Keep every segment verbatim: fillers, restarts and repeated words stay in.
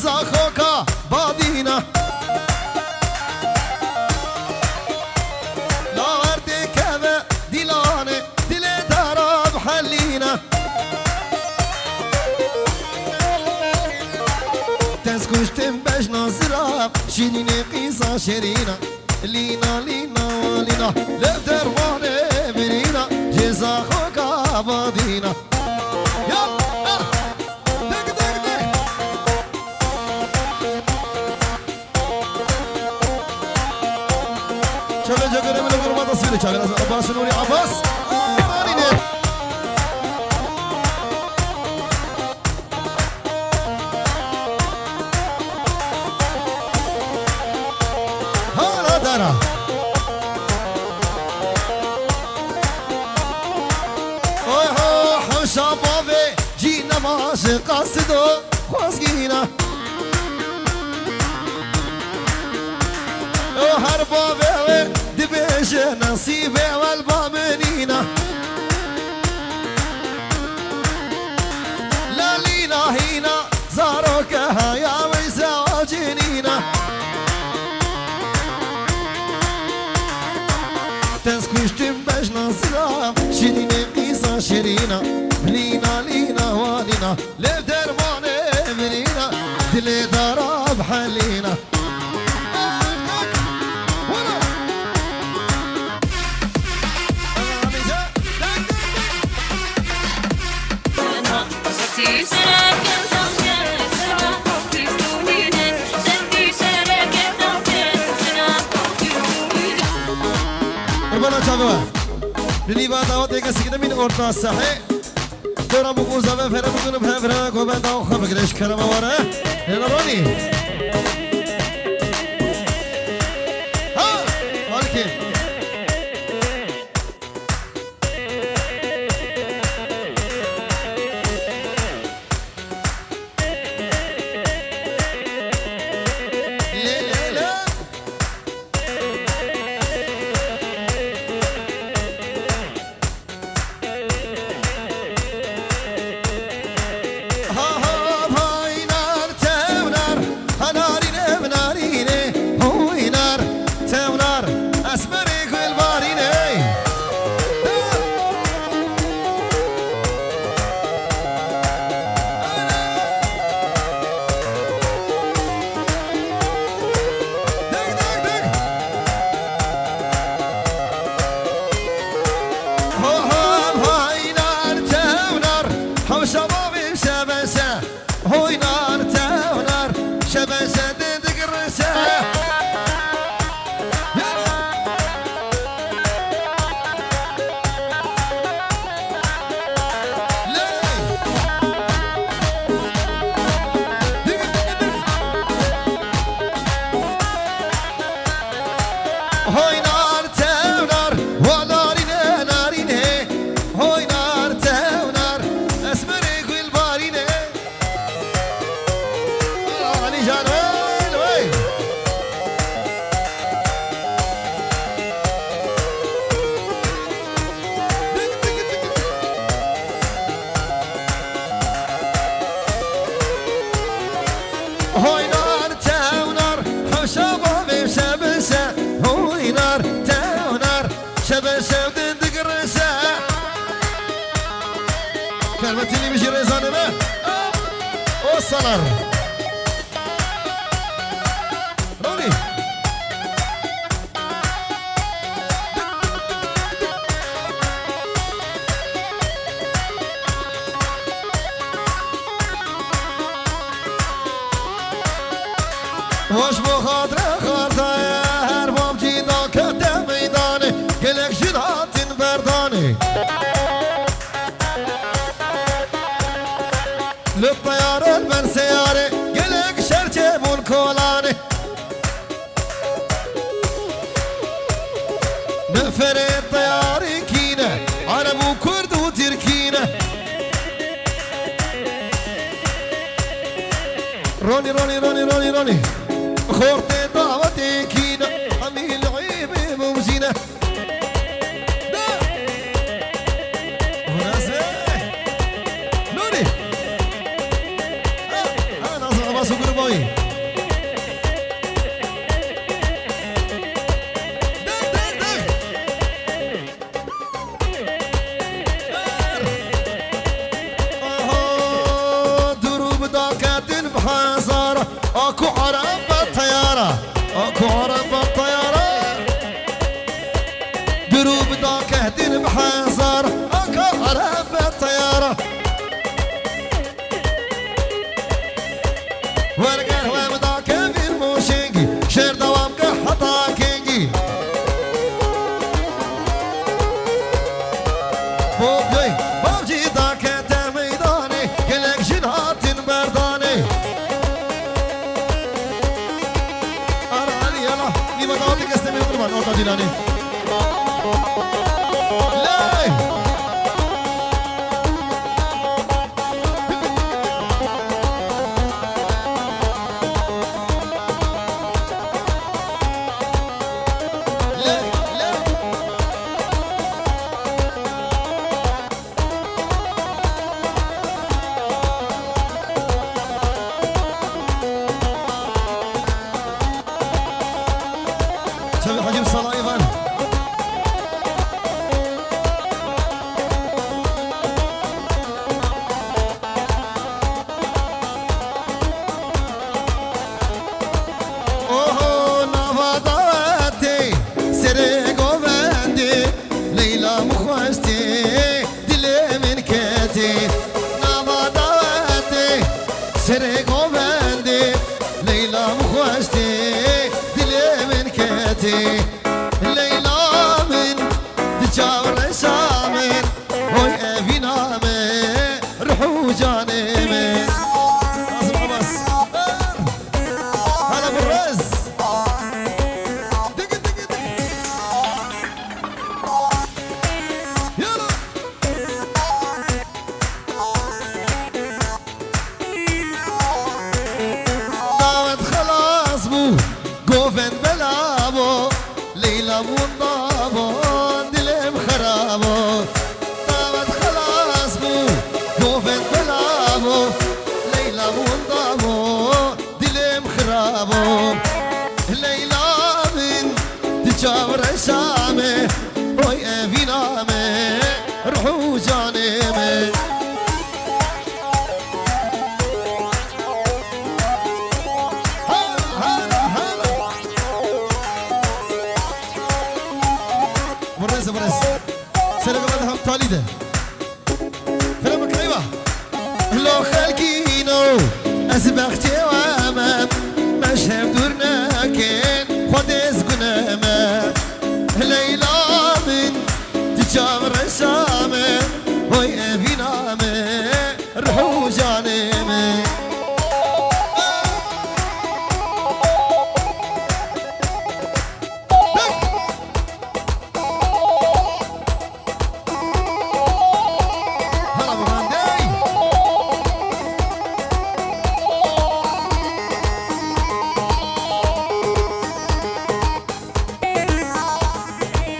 Zaxoka badîna. Lawer têkeve dîlanê, dilê dara bihelîna. Tez kuştim bejna zira, şîrînê qîza şêrîna. Lîna, lîna, lîna, lev dermanê birîna, jê zaxoka badîna. Ya, ah! Dik, dik, dik. Çavê cegere min li gurma da sîrê çavê Abbas Nûrî Abbas. Amanîne. Hala dara. Oy ho, hewşa bavê cî nema ji qasido xwezgîna. O her bavê wê dibêje nesîbê wel ba min nîna. Lalîna hîna, zaroke haya wê zewacê nîna. Tez kuştim bejna zira, şîrînê qîza şêrîna. Lîna, lîna, wa lîna, lev dermanê birîna, dilê dara bihelîna. Qurbana çavê we. Li nîva dawetê kesikî nemîn orta sehê. Dora bû ku zave fere bikun bi hev re govenda xwe bigire ji kerema were. Lêla Ronî. Ha! Malikê. Lê, lê, lê. Ha, ha, haynar, tevnar, ha, narîne, narîne, hoynar, tevnar, esmerê gulbarîne. Dek, dek, dek. Ho, ho, haynar, tevnar, hewşa bavê şebese. Hoynar, tevnar, şebese de digirse. Hoynar, tevnar, wa narîne, narîne. Hoynar, tevnar, esmerê gulbarîne. Alî can, wey, wey. Hoynar, tevnar, hewşa bavê şebise. Hoynar, tevnar, şebe şev din digirse. Kelmetî nî bijî rêzanê me. O salar. Ronî. Hoş bo xatre xartaya, her bamcî dakete meydanê, gelek jin hatin berdanê. Li teyare ber seyare, gelek şer çêbûn kolanê. Neferê teyarê kî ne, Ereb û Kurd û Tirkî ne. Ronî, Ronî, Ronî, Ronî, Ronî. Xortê dawetê kî ne, hemî li îbê mumzî ne. Nuri. Ha, ha, Nazım Abbas û grûbê wî. Ehdin bi hezar, anka Ereb be teyara. Werger wem da kevin moşengi, şer dewam ke heta kengi. Bobyoy, bavcî da kete meydanê, gelek jin hatin berdanê. Ara Ali yala, nîva dawetê kestemê qurban, orta Cîlanê. Ley! Çavê Hecî bi salayê van. Oho, nava dawetê, serê govendê, Leyla min xweştê, dilê min ketê. Nava dawetê, serê govendê, Leyla min xweştê, dilê min ketê. Leyla min, di çav reşa min, oy evîna min, ruh û canê min. Lazim Abbas. Hala birrez. Digi, digi, digi. Yala. Dawet xelas bû, govend bela bo, Leyla winda bo, dilê min xera bo. Dawet xelas bû, govend bela bo, Leyla winda bo, dilê min xera bo. Leyla min, di çav reşa min, oy evîna min, ruh û canê min. Hala, hala, hala. Birêz, birêz. Sereke me de hem talî de. Fela bikeyva. Lo xelkîno, ez bextê we me, me ji hev dûr nekin, Xwedê zikune me. Leyla min, tu çav reşa me, oy evîna me, ruh û canê me. Hala Burhan Dey.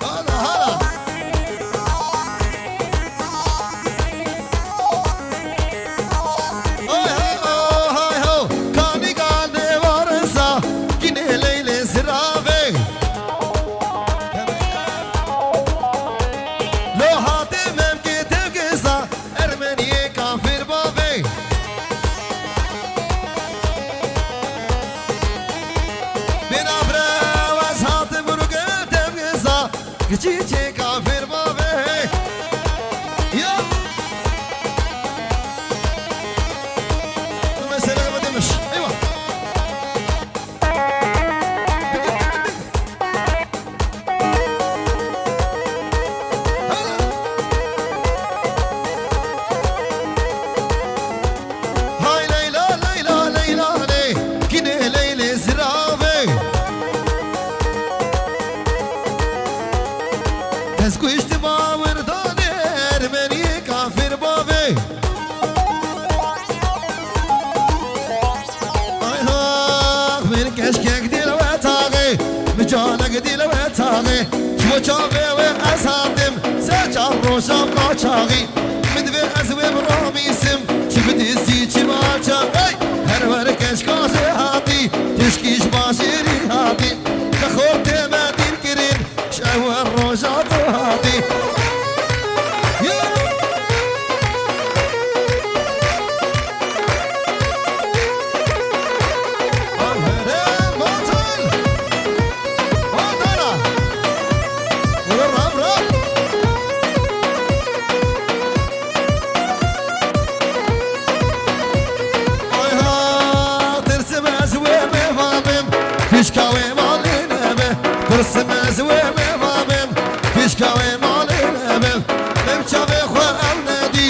Hala, hala. Oy ho, oy ho, kanî gal de varsa, kinê Leylê ziravê. Lo hate memkê tevgeza, Ermeniyê kafir bavê. Bênavre wez hatim ruge tevgeza, kiçî çê kafir bavê. Ya. Bu mesele demiş. Eyvah. Hay Leyla, Leyla, Leyla, lê, kinê Leylê ziravê. Ez kuştim awirdanê, Ermeniyê kafir bavê. Ay hax, min keşkek dil we taxê, min canek dil we taxê. Ji bo çavê we ez hatim, se çar roja qaçaxî. Min divê ez wê biramîsim, çi bidîsî çi maça. Hey! Her wer keşka jê hatî, tişkî ji bajêrî hatî. Te xort tê me dîr kirin, Ji ew roja tu hatî. Ya! Aferin, Motel! Motela! Ram, ram! Ew ê malê nebin, em çavê xwe ew nedî.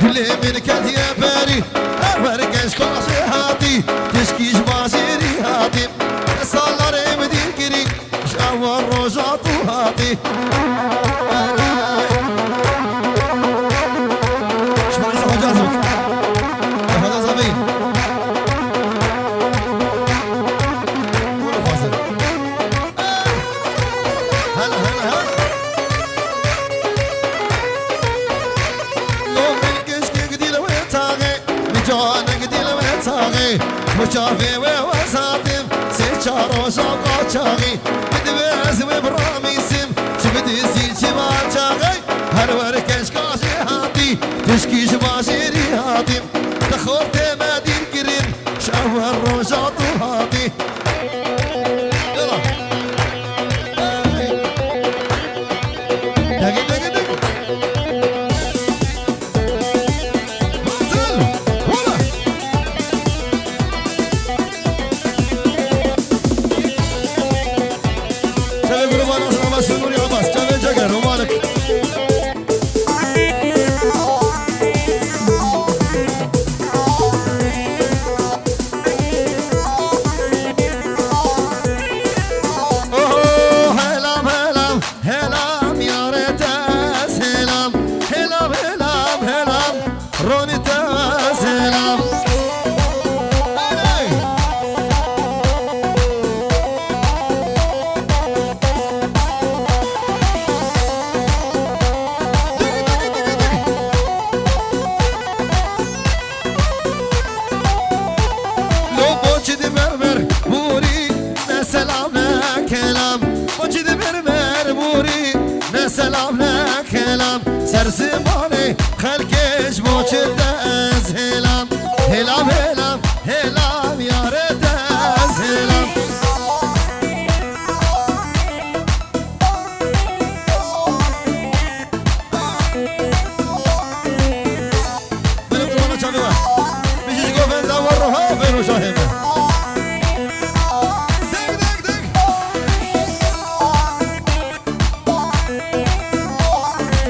Dilê min ketiye berî, her wer keşka jê hatî. Tişkî ji bajêrî hatî. Salarê min dîr kirî, ji ew roja tu hatî. Şivan Îsa Hoca Zîk. Hoca Zîk. Hela, hela, hela. Lo min kişkek dîl wê taxê, min canek dîl wê taxê. Bo çavê wê wez hatim, sê çar roja qaçaxî. Min divê ez wê biramîsim, çi bidizî çi va çaxê. Her wer keşka jê hatî, tişkî ji bajêrî hatî. Te xortê me dîr kirin, ji ew roja tu hatî. Yala. Degê, degê, degê. Batil. Hola. Çavê gruba Nasr Abbas, Nuri Abbas, çavê Ceger, Romanik. Oho, helam, helam, helam, yare te ez helam. Helam, helam, helam, Ronî te ez helam. Hey! Lo boçî di berber borî, ne selam ne kelam. Boçî di berber borî, ne selam ne kelam. Ser zimanê xelkê ji boçî te ez hêlam. Hêlam, hêlam, hêlam, yare te ez hêlam. Bere qurbana çavê we. Bijî ji govenda we roha vê roja hême. Deng, deng, deng.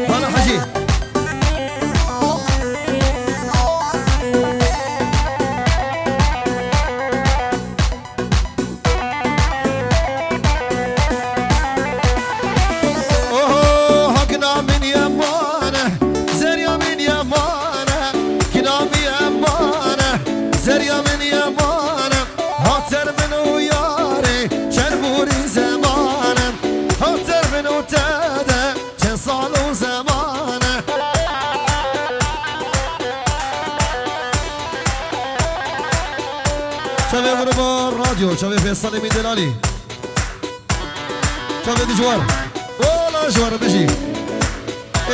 Bala Hecî. Oho, ha kina min yemane, zerya min yemane, kina min yemane, zerya min yemane. Ha ser min û yarê, çerborî zemane, ha ser min û te de. Çend sal û zeman e. Çavê gruba radyo, çavê Feysalê Mîdelalî. Çavê dijwar. Wala ji we re bijî.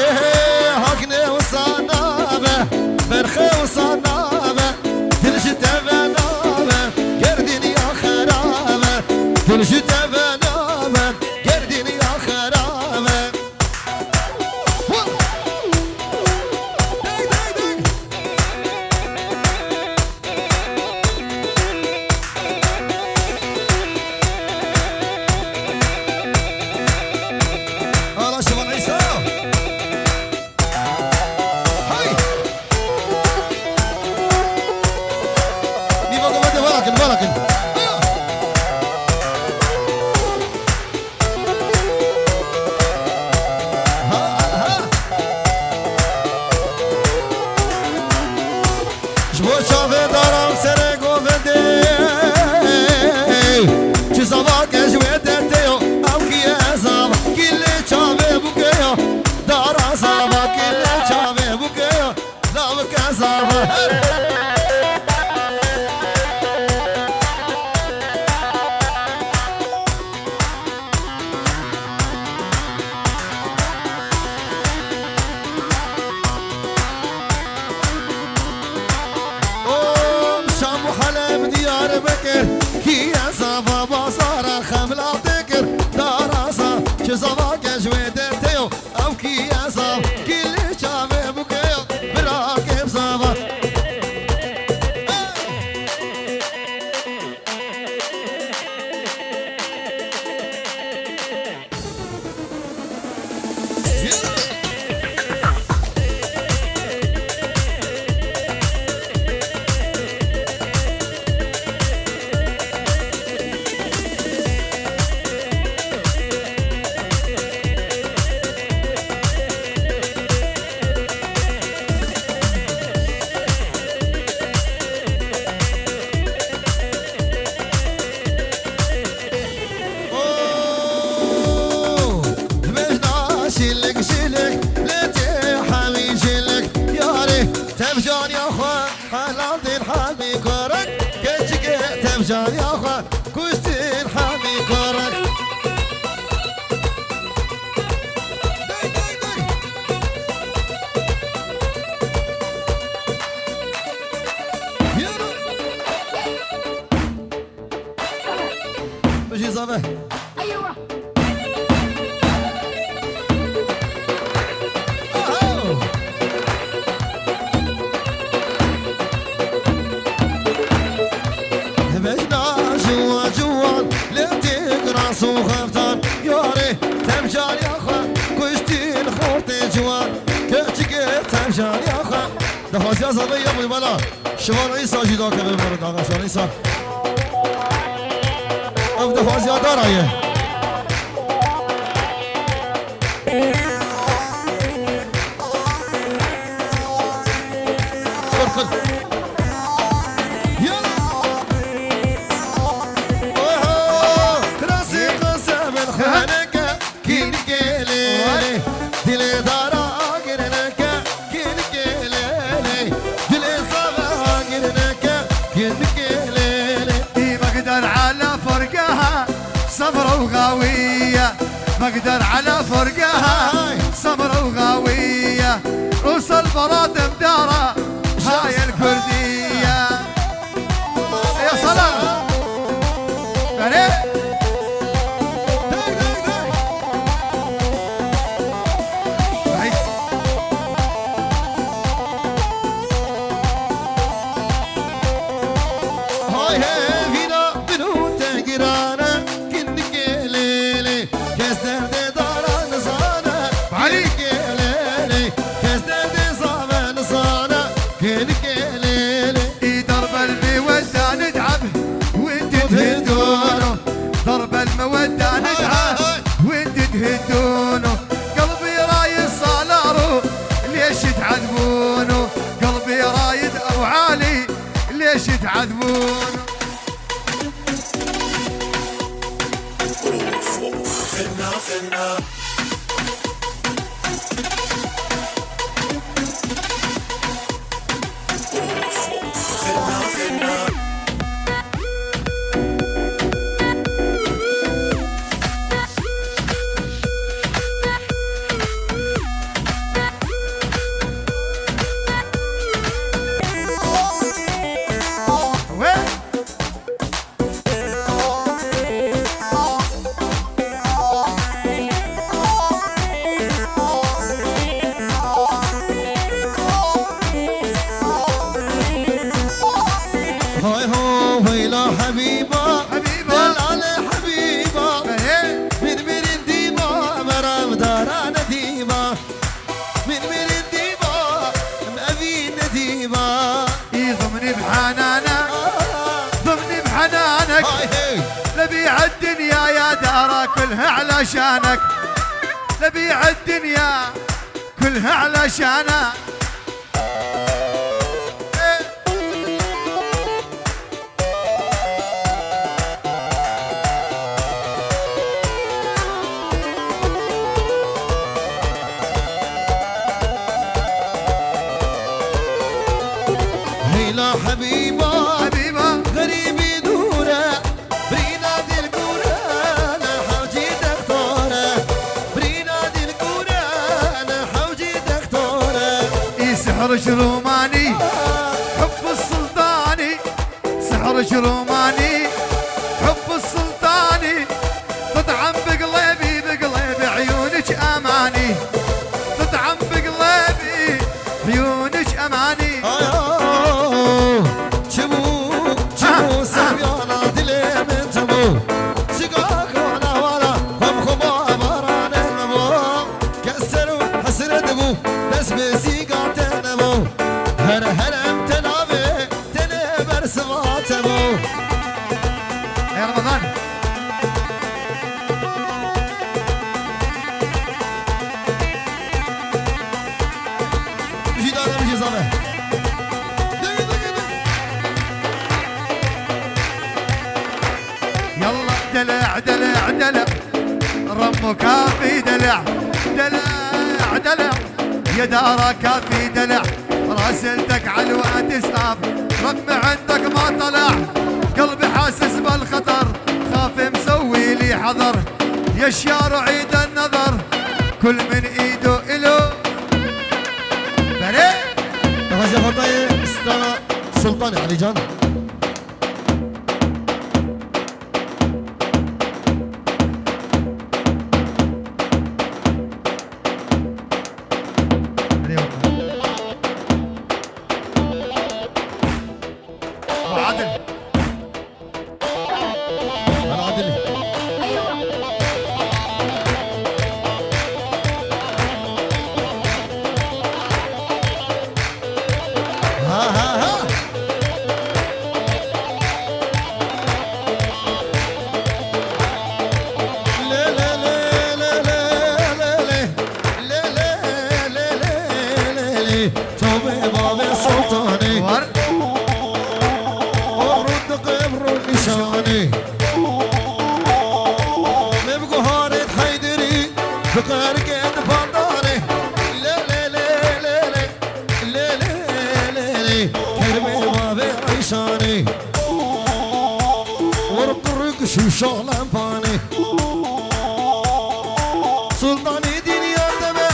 Êhê, hakne wisa nabe, berxe wisa nabe, dil ji te ve nabe, ger dinya xerabe, dil ji te ve nabe, ger dinya xerabe. Ala Şivan Îsa. Hey! Nîva govende vala kin, vala kin. Ha! Ji bo çavê daran serê govendê, çi zava ke ji wê dertê yo, ew kî ye zava, kî lê çavê bûke yo, dara zava, kî lê çavê bûke yo. Lavike zava her. Om Şam û Heleb Diyarbekir, kî ye zava bazara xemla dikir, dara za, çi zava ke ji wê dertê yo. Ew kî ye zav, kî li çavê bûke yo, bira kêm zava. Oh, bejna şilik şilik, lê tê hemî şilik. Yarê, tev cariya xwe, helandên hemî korek. Keçikê tev cariya xwe, kuştên hemî korek. Dey, dey, dey. Yürü. Bijî zave. Aho! Bejna ciwan ciwan, lê têk ras û xeftan. Yarê, tev cariya xwe, kuştîn xortê ciwan. Keçikê tev cariya xwe. Daxwaziya zave ya bû bela. Şivan Îsa jî dakeve mero daxwaziya Îsa. Ev daxwaziya dara ye. Kır, kır. Ya. Oho. Krasî qese bin xaneke. Kinkê lêlê, dilê dara agirneke, kinkê lêlê, dilê zave agirneke, kinkê lêlê. Î mekder ala forgeha, sebra û xawiye, mekder ala forgeha, sebra û xawiye. Rûsel beratem dara, hayel kurdiye. Ya salam. Berê. Hey. Hay hevîna bin û te girane, kinikê lêlê. Kes derdê dara nizane, Alî. Gelê, kes derdê zave nizane, gelê. Î darbel mi wedanid ab, windid hindono. Darbel mi wedanid ab, windid hindono. Qalbî rayid salaro, lêşid edbono. Qalbî rayid ew Alî, lêşid edbono. Hay ho, heyla Hebîba, Hebîba. Delale Hebîba. Ehe. Min mirin dîba, berev darane dîba. Min mirin dîba, em evî nedîba. Î zimnî bi henane, zimnî bi henanek. Hay hey. Lebî ed dinyaya dara kulhe ala şanek. Lebî ed dinya kulhe ala şana. Heyla Hebîba, Hebîba. Xerîbî dûr e, birîna dil kûr e, ne hewcî dextor e. Birîna dil kûr e, ne hewcî dextor e. Î sihr ji romanî, hubb sultanî. سحر جروماني، حب السلطاني، تطعم بقلبي، بقلبي عيونك أماني، تطعم بقلبي عيونك أماني. Ay, ay, çi bû, çi bû, seviyana dilê min tu bû. Sigakana wala, xwem xwe babaranê min bû. Keser Esre dibû, dest bi zîga te nebû. Here here em te navê, tenê bersiva te bû. Ey Ramazan. Jî dara min jî zave. Yalla deleh, deleh, deleh. Remmo kafî deleh, deleh, deleh. يا دارا كافي دلع، راسلتك على الوقت اسقاف، رغم عندك ما طلع، قلبي حاسس بالخطر، خاف مسوي لي حذر، يا شيار عيد النظر، كل من ايده الو. Berê. Daxwaziya xwe dayê strana Sultanê Elîcan. Adil. Hadi Adil. Ha, ha, ha. Lê, lê, lê, lê, lê, lê, lê. Lê, lê, lê, lê, lê, lê. Tobê bavê Sultanê. War. O rû diqê bi rû nîşanê. Lê bi guharê Heyderî, bi qerkê di pandanê. Lê, lê, lê, lê, lê. Lê, lê, lê, lê, kermê bavê Eyşanê. Werq rûk şûşa lempanê. Sultanê dinya te me,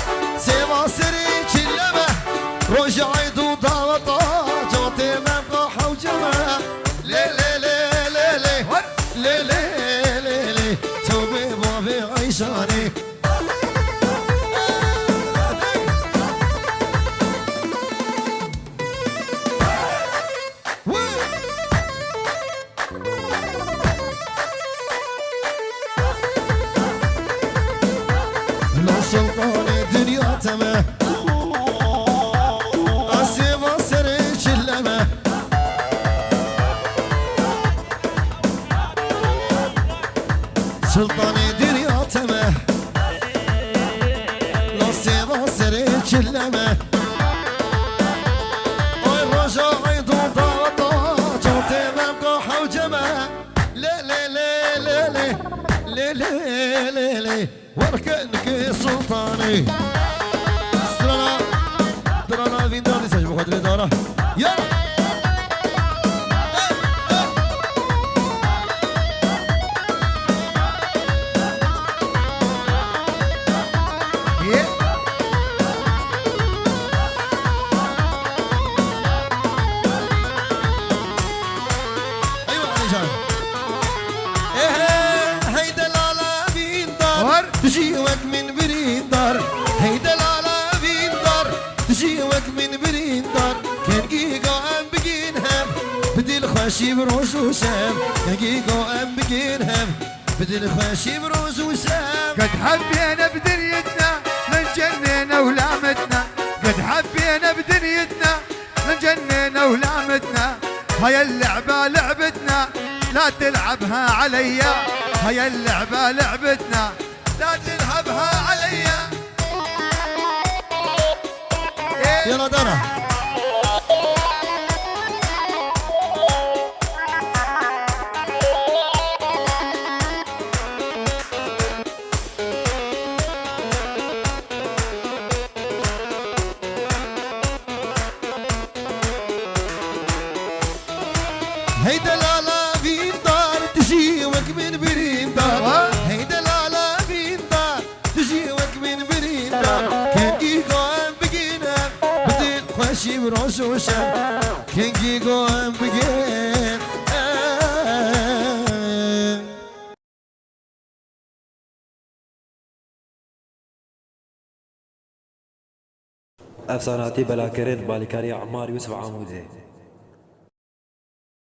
sêva serê çile me. Roja eyd û daweta, catê me bqa hewce me. Lê, lê, lê, lê, lê. Lê, lê, lê, lê. Tobê bavê Eyşanê. Lo Sultanê dinya te me. Asê va serê çile me. Sultanê dinya te me. Nasê va serê çile me. Ay roja ay do daweta, çatê me ka hewce me. Lê, lê, lê, lê, lê. Lê, lê, lê, lê. Werke nike Sultanê. Strana, strana vîndar dîsa ji bo xwe dilê dara. Ya! Ye. Eywa Alican. Ehe, hey delala vîndar. War. Tu jî wek min birîndar. Hey delala vîndar. Tu jî wek min birîndar. Kengî go em bigîn hev. Bi dilxweşî bi roj û şev. Kengî go em bigîn hev. Bi dilxweşî bi roj û şev. قد حبينا بدنيتنا، من جنينا ولامتنا. قد حبينا بدنيتنا، من جنينا ولامتنا. هاي اللعبة لعبتنا، لا تلعبها عليا. هاي اللعبة لعبتنا، لا تلعبها عليا. Yala dara. Hey delala vîndar, tu jî wek min birîndar. Wa? Hey delala vîndar, tu jî wek min birîndar. Kengî go em bigîne, bi dilxweşî bi roj û şev. Kengî go em bigîne. Ev sahne hatî belakirin bi alîkariya Emmar Yûsif Amûdê.